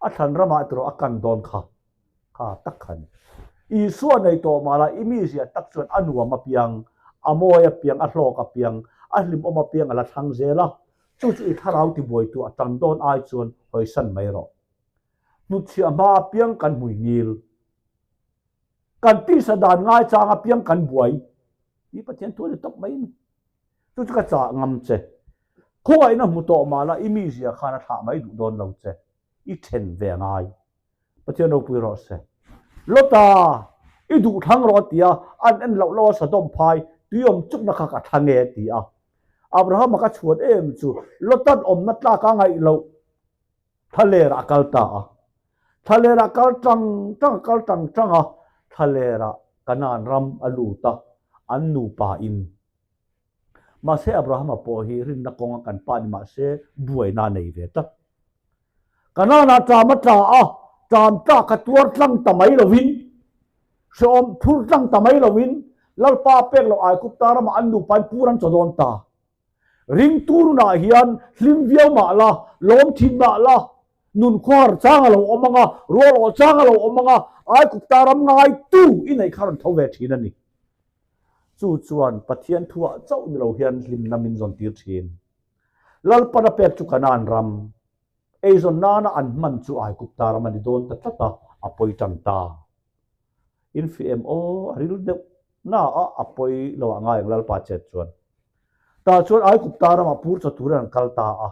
A thlan ramah tiraw a kan dawn kha kha tak kha ni. Isua nei tawh mah la i mizia tak chuan a nuam apiang, a mawi apiang, a hlawk apiang, a hlimawm apiang a la thlang zel a, chu chu i thlarau tibuaitu a tan dawn ai chuan hawisan mai rawh. Hnutchhiah hma apiang kan hmui ngil. Kan tisa dan ngaichang apiang kan buai. Tih Pathian thu a ni tawp mai a ni. Chu chu ka chah ngam che. Khawngaihna hmu tawh mah la i mizia khan a thlah mai duh dawn lo che. I then ve a ngai. Pathian ropui rawh se. Lota, i duh thlang rawh a ti a, an en loh loh a Sodom phai tuiawm chukna kha ka thlang e a ti a. Abrahama ka chhuan em chu Lotan awmna tlak a ngaih loh. Thlalerah a kal ta a. Thlalerah kal tang tang a kal tang tang a, thlalerah Kanaan ram a lut a, an nupa in. Mahse Abrahama pawh hi rinna kawnga kan pa ni mahse buaina a nei ve tlat. Kanaanah ṭam a tla a, ṭam tlak kha tuar tlang ta mai lovin, hrehawm phur tlang ta mai lovin, Lalpa pek loh Aigupta ramah an nupa in pur an chaw dawn ta. Ringtu nunah hian hlim viau mah la, lawm thin mah la, nun khuahar chang a lo awm ang a, rual awh chang a lo awm ang a, Aigupta ram ngaitu i neih kha rawn tho ve thin a ni. Chu chuan Pathian thuah chauh ni lo hian hlimna min zawn tir thin. Lalpan a pek chu Kanaan ram, eizawn nana an hman chu Aigupta ram a ni dawn ta tlat a, a pawi tan ta. In fi em aw, a ril deuh na a, a pawi lo ah ngai ang Lalpa chet chuan. Tah chuan Aigupta ramah pur chaw turin an kal ta a.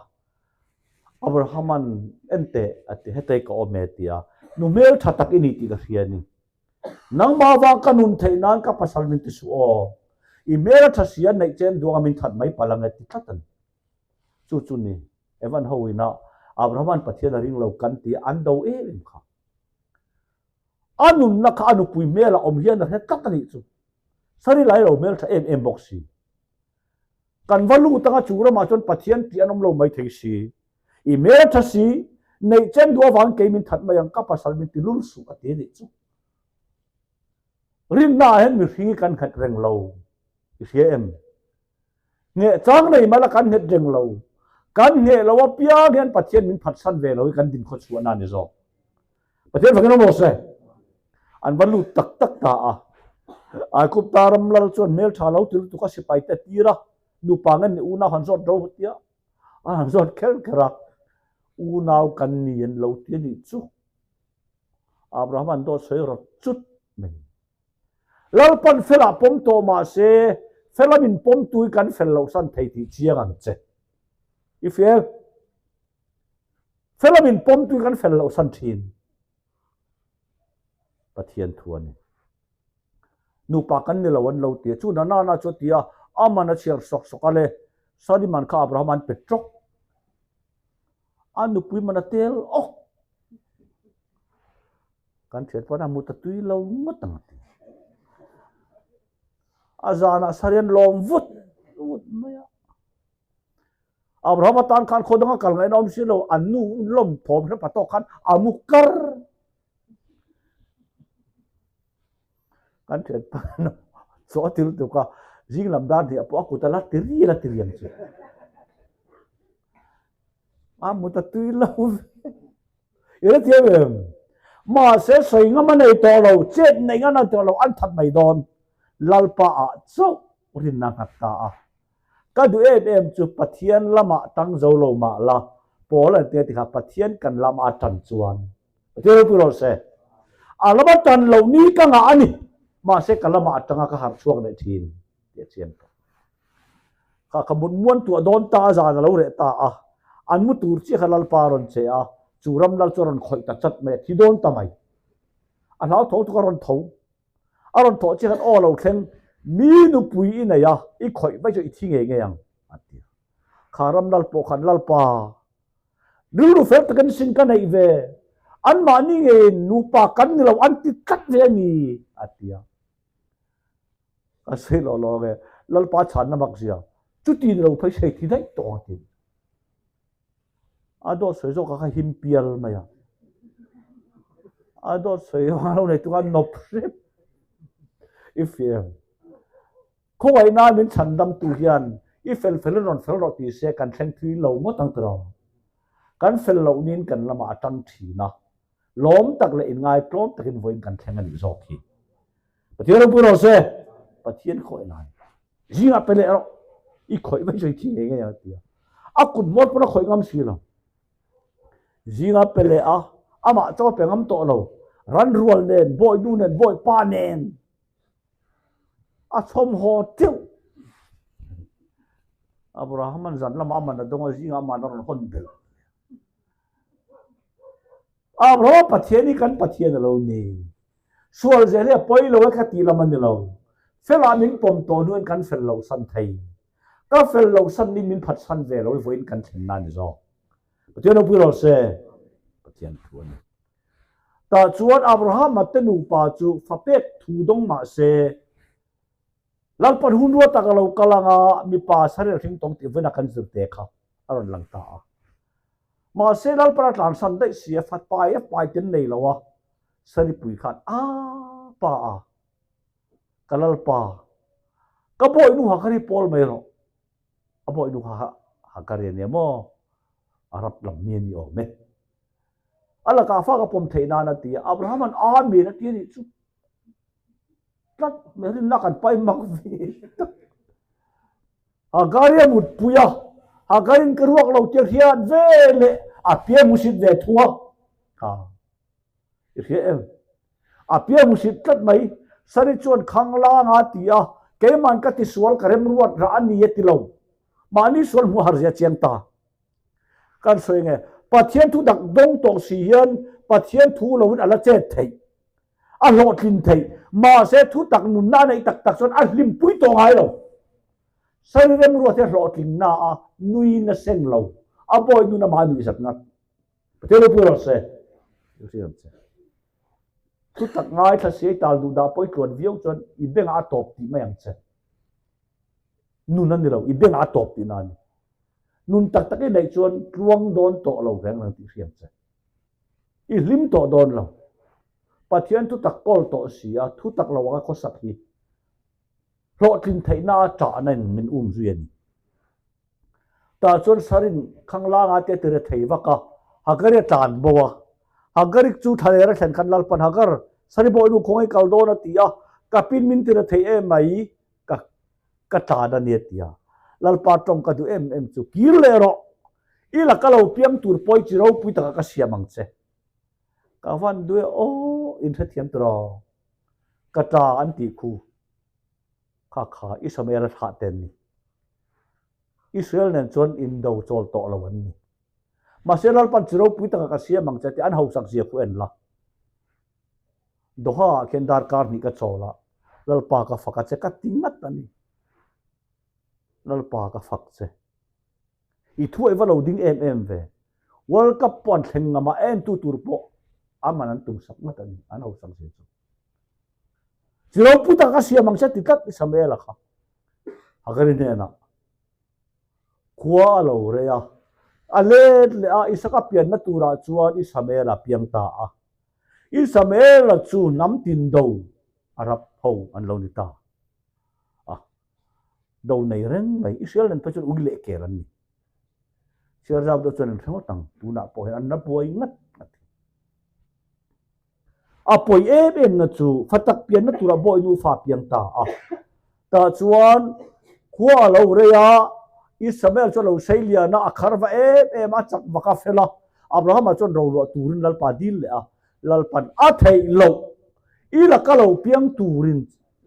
Abrahaman en teh a ti, hetei ka awm e a ti a, nu hmeltha tak i ni tih ka hria a ni. Nangmah vang ka nun theih nan ka pasal min ti suh aw. I hmel a tha si a neih chen duang a min that mai palh ang e ti tlat a ni. Chu chu ni, Evan ho ina Abrahaman Pathian a ring lo kan ti a, an do em em kha. A nunna kha a nupui hmel a awm hian a hre tlat a nih chu. Sari lai lo hmel tha em em bawk si. Kan va lut anga chu ramah chuan Pathian tih an awm lo mai thei si. I hmel tha si, neih chen duh avangin kei min that mai ang, ka pasal min ti lul suh a ti a nih chu. Rinna ah hian mihring hi kan nghet reng lo, i hria em? Ngheh chang nei mah la kan nghet reng lo. Kan ngheh lo apiang hian Pathian min phatsan ve lo hi kan din khawchhuahna a ni zawk. Pathian fakin awm rawh se. An va lut tak tak ta a. Aigupta ram lal chuan hmeltha lo ti lutuk a sipai te tir a, nupa nge ni unau han zawt ro tia a han zawt kher kher a, unau kan ni an lo ti a nih chu. Abraham an dawt sawi rawt chut mai. Lalpan felah pawm tawh mah se, fela min pawm tui kan fel loh san thei tih chiang ang che. I fel. Fela min pawm tui kan fel loh san thin. Pathian thu a ni. Nupa kan ni lo an lo ti a, chu na na na chu a ti a, a man a chhiar sawk sawk a le, Sari man kha Abraham an pe tawk. A nupui man a tel awk. Kan thian pawn a mut a tui lo ngawt ang a ti. A zanah Sari an lawm vut vut mai a. Abraham atan khan khaw danga kal ngaihna awm si lo, an nu lawm thawm hre pa tawk khan a mu kar. Kan thian pa chaw a ti lutuk a, zing lam dar hnih ah pawh a kut a la ti rial a ti riang chu. A mut a tui lo ve. I la thiam em? Mahse sawi ngam a nei tawh lo, chet nei ngam a nei tawh lo, an that mai dawn. Lalpa ah chauh rinna nghat ta a. Ka duh em em chu Pathian lamah tang zo lo mah la, Paul an tia tikha Pathian kan lama a tan chuan Pathian ropui rawh se. A lama tan loh ni ka ngah a ni, mahse ka lamah atanga ka harh chhuak leh thin tih a chiang tawh. Kha ka mut muan tuah dawn ta a zan a lo reh ta a, an mu tur chiah kha Lalpa a rawn che a, chu ram lal chu a rawn khawih ta chat mai a, thi dawn ta mai. A hlau tho tuk a rawn tho. A rawn thawh chiah khan aw lo thleng, mi nupui i nei a, i khawih vaih chu i thi ngei ngei ang a ti a. Kha ram lal pawh khan Lalpa, rilru fel takin sin ka neih ve, anmahni ngeiin nupa kan ni lo an ti tlat ve a ni a ti a. Ka sawi lawh lawh ang e, Lalpa chhanna mak zia, chuti ni lo phei sei thi daih tawh ang a ti. A dawt sawi zawk kha him pial mai a. A dawt sawi a lo nei tuk a nawp hrep. I fiam. Khawngaihna min chhan dam tu hian i fel fel in rawn fel rawh ti se kan thleng thui lo ngawt ang tiraw. Kan fel loh nin kan lamah a tang thin a. Lawm tak leh inngaitlawm takin vawiin kan thleng a nih zawk hi. Pathian ropui rawh se. Pathian khawih lai. Zingah pe leh rawh. I khawih mai sawi thi ngei ngei ang a ti a. A kut hmawr pawn a khawih ngam si lo. Zingah pe leh a, amah chaw a pe ngam tawh lo. Ran rual nen, bawihnu nen, bawipa nen a chhawmhaw teuh. Abraham-a'n zan lamah a man a dawng a, zingah a man a rawn hawn belh. Abraham Pathian hi kan Pathian a lo ni. Sual zel hi a pawi lo e ka tih lam a ni lo. Felah min pawm tawh hnuin kan fel loh san thei. Ka fel loh san nin min phat san ve lo i vawiin kan thlen na a ni zawk. Pathian ropui rawh se. Pathian thu a ni. Tah chuan Abrahama te nupa chu fa pek thu dawng mah se, Lalpan hun ruat tak a lo kal ang a, mipa sarel hring tawng tih vawiin a kan zir te kha a rawn lang ta a. Mahse Lalpan a tlansan daih si a, fat pai a pai ten nei lo a, Saripui khan a pa a, ka Lalpa, ka bawihnu Hagari pawl mai rawh, a bawihnu kha Hagari a nia maw, Arab lam mi a ni awm e. A lakah fa ka pawm theih nan a ti a, Abraham-a'n Amen a ti a nih chu. Tlat mai rinna kan pai mak ve tak. Hagari a mutpui a, Hagarin ka ruak lo tir hian ve leh a piang hmusit ve thung a. Ha, i hria em? A piang hmusit tlat mai. Sari chuan khang langa a ti a, keiman ka tisual ka remruat rah a ni a ti lo. Mahni sual hmuh har zia chiang ta. Kan sawi nge, Pathian thu dak dawng tawh si hian Pathian thu loin a la chet theih. A hlawhtlin theih. Mahse, thu tak nunna a neih tak tak chuan a hlimpui tawh ngai lo. Sari remruat hi a hlawhtling na a, nuiin a seng lo. A bawi nun amah a nuih zat ngat. Pathian ropui rawh se. Hriam che. Thu tak ngaithla siai tal duh dah pawh i tluan viau chuan i bengah a tawp tih mai ang che. Nun a ni lo, i bengah a tawp tihna a ni. Nun tak tak i neih chuan tluang dawn tawh lo reng reng tih hriam che. I hlim tawh dawn lo. Pathian thu tak kawl tawh si a, thu tak lo anga khawsak hi hlawhtlin theihna a ṭahna in min um zui a ni. Tah chuan Sarin Khanglanga te a ti re thei vak a, Hagari a tlan bo a. Hagarik chu thlaler a thlen khan Lalpan Hagar, Sari bawihnu khawngaih kal dawn a ti a, ka pin min ti re thei em mai, ka ka tlan a ni a ti a. Lalpa tawng ka duh em em chu kir leh rawh, i laka lo piang tur pawi chi ropui taka ka siam ang che. Ka van duh e aw, in hrethiam tiraw? Ka ta an tih khu. Kha kha Isamael a thlah te an ni. Israel nen chuan indo chawl tawh lo an ni. Mahse Lalpan chi ropui taka ka siam ang che tih an hausak zia khu en la. Doha ah khian darkar hnih ka chawl a, Lalpa ka fak a che ka ti ngat a ni. Lalpa ka fak che. I thuaih va lo ding em em ve. World Cup pawh an thleng ngam a, entu tur pawh a man an tum sak ngat a ni, an hausak zia chu. Chi ropui taka ka siam ang che ti tlat Isamaela kha. Hagari hnenah khua a lo rei a, a let leh a, Isaka pianna turah chuan Isamaela piang ta a. Isamaela chu hnam tin do Arab ho an lo ni ta a, do nei reng mai. Israel nen phei chuan ui leh kel an ni. Chhiar zau deuh chuan an hre ngawt ang, tunah pawh hian an la buai ngat ngat. A pawi em em na chu fatak pianna tura bawi nufa piang ta a. Tah chuan khua a lo rei a, Isamael chu a lo sei lian a, a khar va em em a, a chak vak a fel a. Abrahama chuan roluah turin Lalpa dil leh a, Lalpan a theih loh, i laka lo piang turin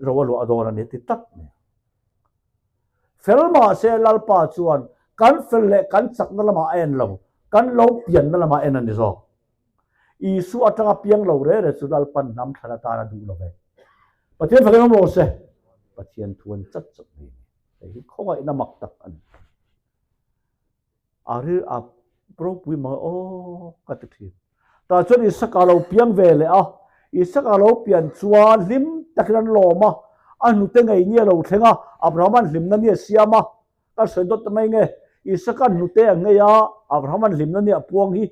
ro a luah dawn a ni a ti tlat mai a. Fel mahse Lalpa chuan kan fel leh kan chakna lamah a en lo, kan lo pianna lamah a en a ni zawk. Isua atanga piang lo re re chu Lalpan hnam thlan atan a duh lo ve. Pathian fakin awm rawh se. Pathian thu an chat chat mai a ni. Hei hi khawngaihna mak tak a ni. A ri a ropui mang aw ka ti thin. Tah chuan Isaka lo piang ve leh a. Isaka lo pian chuan hlim takin an lawm a. A hnute ngei ni a lo thleng a, Abrahama'n hlimna ni a siam a. Ka sawi dawt ta mai nge, Isaka'n hnute a ngei a, Abrahama'n hlimna ni a puang hi.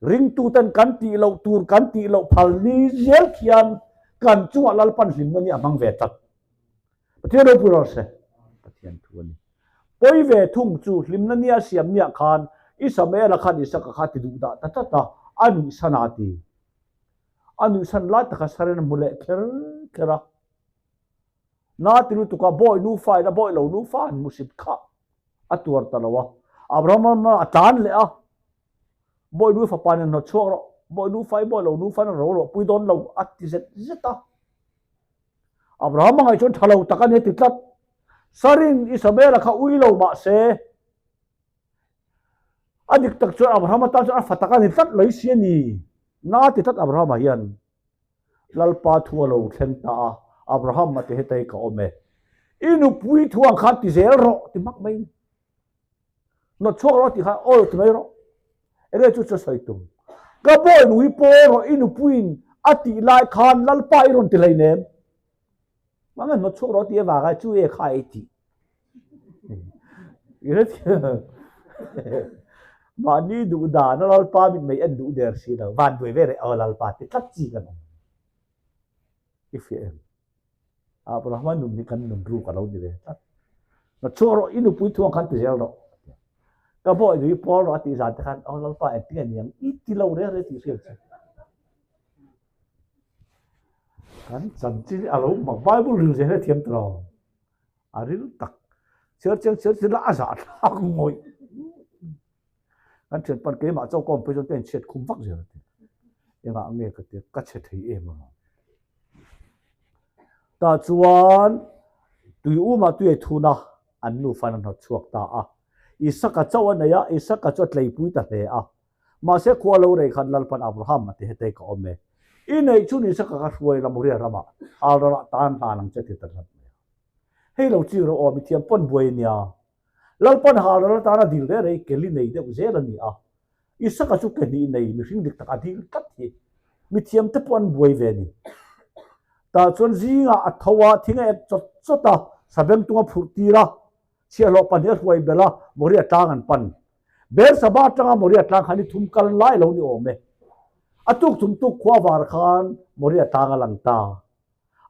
Ringtuten kan tih loh tur kan tih loh phal ni zel khian kan chungah Lalpan hlimna ni a hmang ve tlat. Pathian ropui rawh se. Pathian thu a ni. Pawi ve thung chu hlimna nia siam niah khan Isamaela khan Isaka kha ti duh dah ta tlat a, a nuihsan a ti. A nuihsan lai taka Saren a hmu leh kher kher a. Na ti lutuk a, bawi nufa in a bawi lo nufa an hmusit kha a tuar ta lo a. Abrahama a tlan leh a, Bawi nu fapa nen hnawt chhuak rawh, bawi nufa i bawi lo nufa in a ro rawh pui dawn lo a ti zet zet a. Abraham a ngaih chuan tha lo tak a ni a ti tlat. Sarin Isabella kha ui lo mah se, a dik tak chuan Abraham atan chuan a fa tak a ni tlat lo i si a ni. Na ti tlat Abraham-a hian Lalpa thu a lo thleng ta a, Abraham a ti hetei ka awm e. I nupui thu ang khan ti zel rawh ti hmak mai. Nawt chhuak rawh tih kha aw ti mai rawh. Enge chu chu sawi tum. Ka bawi nung hi pawl rawh i nupuiin a tih lai khan Lalpa i rawn ti hleinem. Mange nawt chhuak rawh tih avanga chu e kha ei tih. Mahni duh dan a Lalpa mit mei en duh der si lo. Van buai ve reh aw Lalpa ti tlat chi kan awm. I fiah em? Abrahama nun hi kan nun ruk a lo ni ve tlat. Na chhuak rawh, i nupui thuang khan ti zel rawh. Ka bawi nui pawl rawh a tih zan te khan, aw Lalpa engtin nge niang, i ti lo reng reng tih hriat chu. Kan chanchin hi a lo mak, Bible ril zel hi a thiam ta lo. A ril tak, chhiar chiang chhiar chiang la a zahthlak ngawih. Kan thian pan keimah chauh ka awm phei chuan ka inchhiat khum vak zel a ti. Engah nge ka ti a, ka chhe thei em a. Tah chuan tui umah tui ei thun a, an nufa in an hnawt chhuak ta a. Isaka chauh a nei a, Isaka chu a tleipui ta hle a. Mahse khua lo rei khan Lalpan Abraham a ti hetei ka awm e. I neih chun Isaka ka hruai la Moria ramah, Alralah tan hlan ang che ti ta tlat mai a. Hei lo chi rawh aw, mithiam pawn buai a nia. Lalpan Halral atana dil reh rei keli nei deuh zel a ni a. Isaka chu ke hnih nei mihring dik tak a dil tlat hi mithiamte pawh an buai ve a ni. Tah chuan zingah a tho a, thing a ep chawt chawt a, sabeng tung a phurh tir a, chhiahhlawh pahnih a hruai belh a, Moria tlang an pan. Bersaba atanga Moria tlang khan i thum kal lai lo ni awm e. A tuk thum tuk khua var khan Moria tlang a lang ta.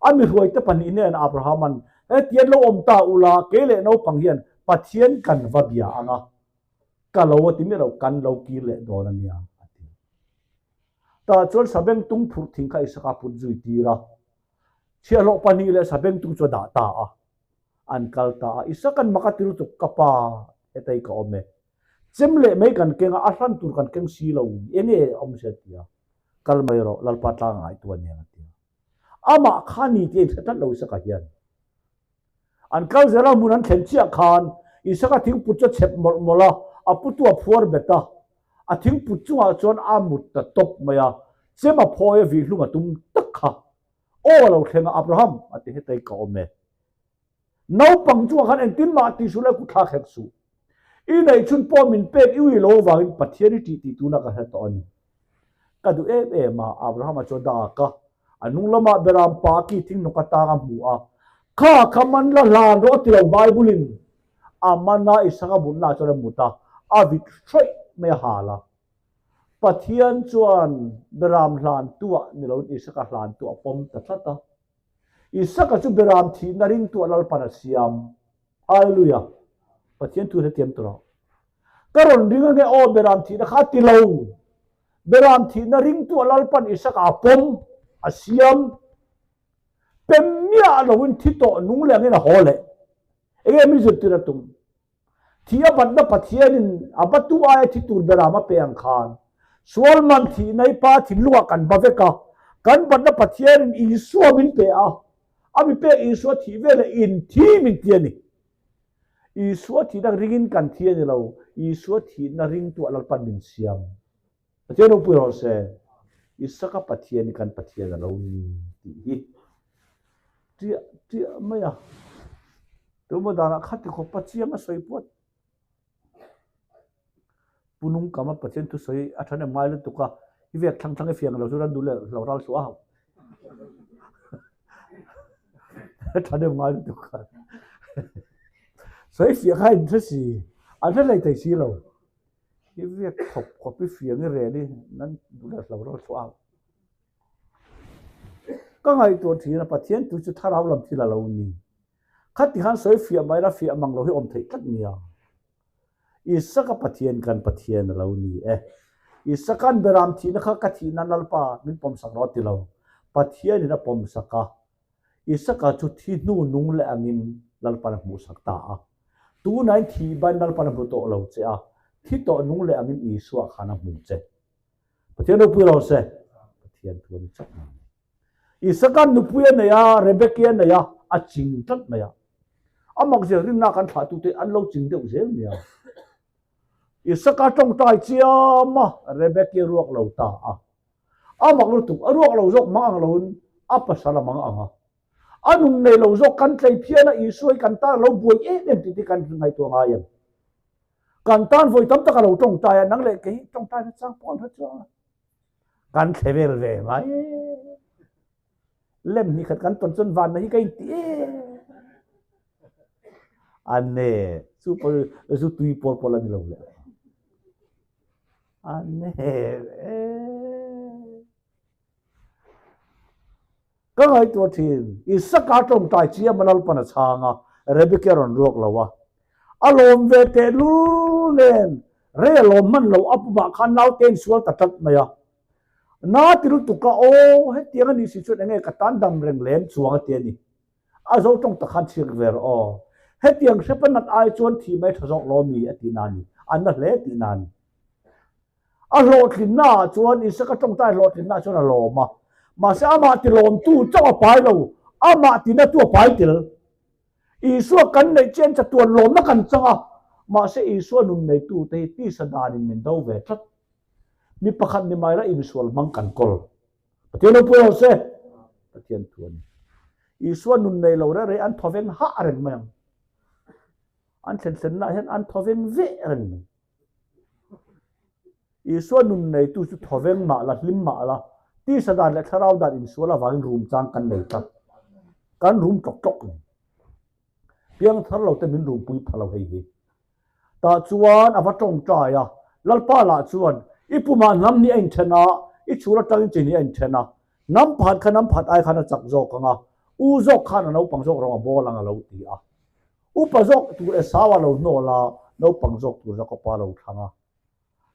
A mi hruaite pahnih hnenah Abrahama'n, Hetian lo awm ta ula, kei leh naupang hian Pathian kan va bia ang a, ka lo a ti miah lo, kan lo kir leh dawn a nia, a ti. Tah chuan sabeng tung phurh thing kha Isaka put zui tir a, chhiahhlawh pahnih leh sabeng tung chu a dah ta a. An kal ta a, Isaka'n mak a ti lutuk, Ka pa, hetei ka awm e. Chem leh mai kan keng a, a hran tur kan keng si lo, enge awm se a ti a. Kal mai rawh, Lalpa tlang a ngaihtuah aniang a ti a. Amah kha ni tih a inhre tlat lo Isaka hian. An kal zel a, hmun an thlen chiah khan Isaka thingput chu a chhep mawlh mawlh a, a putu a phuar bet a. A thingput chungah chuan a mut ta tawp mai a, chem a phawi a vihhlum a tum tak kha. Aw a lo thleng a, Abraham, a ti hetei ka awm e. Naupang chungah khan engtin mah tih suh le kut thlak hek suh. I neih chhun pawh min pek i ui lo avangin Pathian i tih tih tuna ka hre tawh a ni. Ka duh em em a, Abrahama chu a dak a. A hnung lamah Beram pa ki thing hnawk atang a hmu a. Kha kha man la hlan rawh a ti lo Bible-in. A man a, Isaka mutnaah chuan a mut a, a vit hrawih mai a hal a. Pathian chuan Beram hlantuah ni loin Isaka hlantuah a pawm ta tlat a. Isaka chu Beram thihna ringtuah Lalpan a siam. Hallelujah! Pathian thu hrethiam tur a. Ka rawn ring ange aw Beram thihna kha a ti lo. Beram thihna ringtuah Lalpan Isaka a pawm, a siam. Pem miah loin thi tawh nung leh angin a haw leh. Enge min zirtir a tum? Thi a batna Pathianin a batu aia thi tur beram a pe ang khan, sual man thihna i Pa thinlungah kan ba vek a, kan batna Pathianin Isua min pe a, a mi pek Isua thih veleh in thi min ti a ni. Isua thihna ringin kan thi a ni lo, Isua thihna ringtuah Lalpan min siam. Pathian ropui rawh se, Isaka Pathian hi kan Pathian a lo ni tih hi ṭiah ṭiah mai a. Tuma danah khati khawpa chiang a sawi puat. Pu Nungkama Pathian thusawi a ṭhahnem ngai lutuk a, i vek thlang thlang i fiang lo chu ran duh leh lo ral suah a hauh. Thahnem ngai lutuk khan. Sawi fiah kha in hre si, an hre hlei thei si lo. I viak khawp khawp i fiang i rel i nan duh leh hlo ro thluah ang. Ka ngaihtuah thin a, Pathian tu chu thlarau lam thil a lo ni. Khati khan sawi fiah mai la fiah mang lo hi awm theih tlat nia. Isaka Pathian kan Pathian a lo ni e. Isaka'n Beram thihna kha ka thih nan Lalpa min pawmsak rawh a ti lo. Pathianin a pawmsak a. Isaka chu thi hnu nung leh angin Lalpa'n a hmuhsak ta a. Tunain thih bain Lalpa'n a hmu tawh lo che a, thi tawh nung leh angin Isua khan a hmu che. Pathian ropui rawh se. Pathian thu a ni chauh mai. Isaka'n nupui a nei a, Rebeki a nei a, a ching tlat mai a. A mak zel rinna kan thlahtute an lo ching deuh zel nia. Isaka tawngtai chiam a, Rebeki a ruak lo ta a. A mak lutuk, a ruak lo zawk mang ang loin a pasal a mang ang a. A nun nei lo zawk kan tlei phian a, Isua hi kan tan a lo buai em em tih te kan ngaihtuah ngai em? Kan tan vawi tam tak a lo tawngtai a, nang leh kei tawngtai na chang pawh an hre chuang a. Kan thle vel ve mai. Lem hnih khat kan tawn chuan vanna hi ka inti em. A ne, chu pawh zu tui pawl pawl a ni lo le. A ne e. Ka ngaihtuah thin, Isaka tawngtai chiam a Lalpan a chhang a, Rebeki a rawn ruak lo a. A lawm ve teh lul nen, rei a lawm hman lo, a pumah khan naute in sual ta tlat mai a. Na ti lutuk a, aw, hetiang a nih si chuan enge ka tan dam reng lem chuang a ti a ni. A zo tawng tak khan chhir ve rawh aw. Hetiang hrepa nat ai chuan thih mai tha zawk lo mi a tih na a ni, a na hle tih na a ni. A hlawhtlinna ah chuan Isaka tawngtai hlawhtlinna ah chuan a lawm a, mahse amah ti lawmtu chauh a pai lo, amah tinatu a pai tel. Isua kan neih chian chatuan lawmna kan chang a, mahse Isua nun neitute hi tisa danin min do ve tlat. Mi pakhat ni mai la insual hmang kan kawl. Pathian lo pui lo se, Pathian thu a ni. Isua nun nei lo reng reng an thawveng hah reng mai ang. An thlen thlenna ah hian an thawveng veh reng mai. Isua nun neitu chu thawveng mah la, hlim mah la, tisa dan leh thlarau dan insual avangin rum chang kan nei tlat. Kan rum tlawk tlawk mai. Piangthar lo te min rumpui pha lo hei hi. Tah chuan a va tawngtai a, Lalpa lah chuan, I pumah hnam nih a inthen a, i chhur atangin chi nih a inthen a, hnam phat kha hnam phat ai khan a chak zawk ang a, u zawk khan a naupang zawk rawng a bawl ang a lo ti a. Upa zawk tur Esau a lo hnawl a, naupang zawk tur Jakopa a lo thlang a.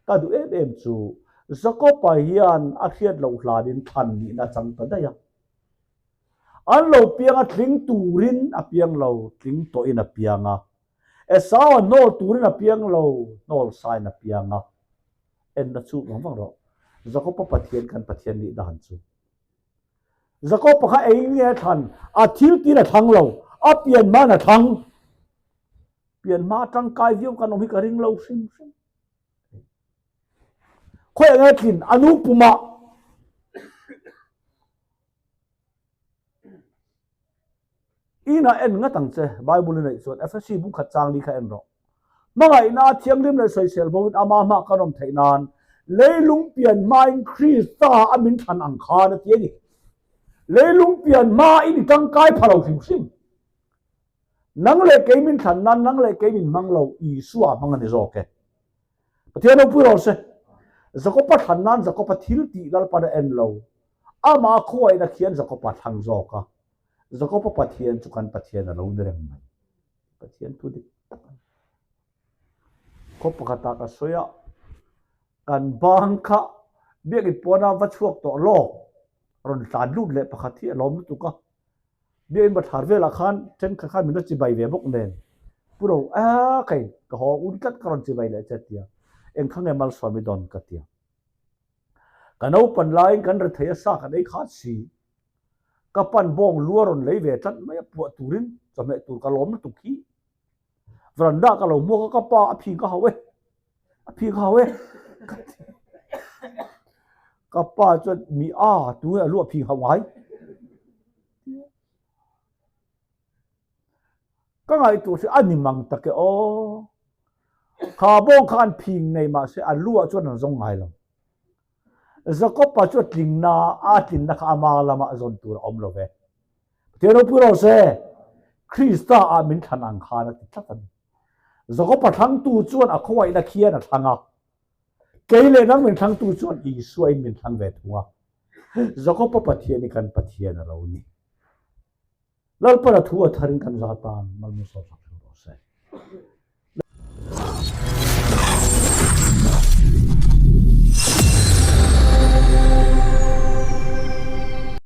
Ka duh em em chu, Jakopa hian a hriat loh hlanin thlan nihna a chang ta daih a. An lo piang a tling turin a piang lo, tling tawhin a piang a. Esau a hnawl turin a piang lo, hnawl sain a piang a. Enna chu vang vang rawh. Jakopa Pathian kan Pathian nih dan chu. Jakob kha ei nge a thlan? A thil tin a thlang lo, a pian hmain a thlang. Pian hma tangkai viau kan awm hi ka ring lo hrim hrim. Khawi enge tlin? A nu pumah. Inah en ngat ang che, Bible i neih chuan Efesi bungkhat chang li kha en rawh. Hmangaihna a thianghlim leh sawisel bo in ama hmah kan awm theih nan leilung pian hmain Krista a min thlan ang khan a ti a ni. Leilung pian hmain i tangkai pha lo hrim hrim. Nang leh kei min thlan nan nang leh kei min hmang lo Isua hmang a ni zawk e. Pathian ropui rawh se. Jakoba thlan nan Jakoba thil tih Lalpan a en lo. Amah khuaina khian Jakoba thlang zawk a. Jakoba Pathian chu kan Pathian a lo ni reng mai. Pathian thu dik tak a ni. Khaw pakhatah ka sawi a, kan bang kha biakin pawna va chhuak tawh lawk rawn tlan lut leh pakhat hi a lawm lutuk a. Biakin bathlar velah khan thenkhat khan min la chibai ve bawk nen Pu Ro a kei ka haw un tlat ka rawn chibai leh che a ti a, engkha nge Malsawmi dawn ka ti a. Ka naupan laiin kan rethei a sa kan ei khat si. Ka pan bawng lu a rawn lei ve tlat mai a, puah turin chawhmeh tur ka lawm lutuk hi. Veranda ka lo hmuak a, ka pa a phing ka hau e, a phing ka hau e ka ti. Ka pa chuan mi a tunge a lu a phing hauh ngai? Ka ngaihtuah hria a ni mang tak e aw. Kha bawng kha an phing nei mahse a lu ah chuan an zawng ngai lo. Jakob-a chu a tling na, a tlinna kha ama lamah zawn tur a awm lo ve. Pathian ropui rawh se. Krista ah min thlan ang khan a ti tlat a ni. Jakoba thlangtu chuan a khawngaihna khian a thlang a, kei leh nang min thlangtu chuan Isua in min thlang ve thung a. Jakoba Pathian hi kan Pathian a lo ni. Lalpana thu a tharin kan za tan malmi sawm sak theuh rawh se.